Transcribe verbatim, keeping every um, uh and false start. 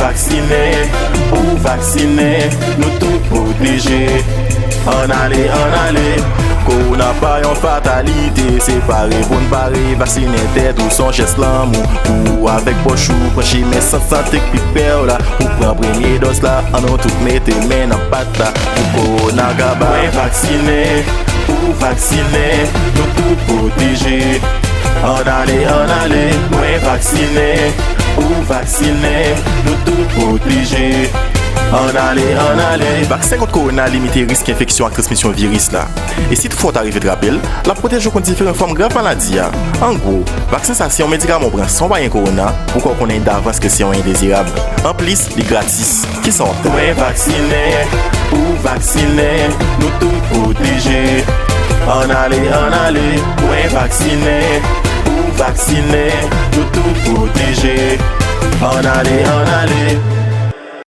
Vaksinen, ou vaksinen, nou tout pwoteje. Ann ale, ann ale. Kowona pa yon fatalite, se pare pou n pare. Vaksinen tèt ou se yon jès lanmou pou ou avèk pwòch ou. Pran chimen sant sante k pi prè w la pou pran premye dòz la. Ann nou tout mete men nan pat la pou kowona kaba. Mwen vaksinen, ou vaksinen, nou tout pwoteje. Ann ale, ann ale. Mwen vaksinen, ou vaksinen, nou tout pwoteje. Ann ale, ann ale. Vaksen kont kowona limite risk enfeksyon ak transmisyon viris la. E si toutfwa w ta rive trape l, l ap pwoteje w kont diferan fòm grav maladi a. An gwo, vaksen sa se yon medikaman w pran san w pa gen kowona, poukò w konnen davans ke se yon endezirab. Anplis, li gratis. Kisa w ap tann? Mwen vaksinen, ou vaksinen, nou tout pwoteje. Ann ale, ann ale. Mwen vaksinen, ou vaksinen, nou tout pwoteje. Ann ale, ann ale.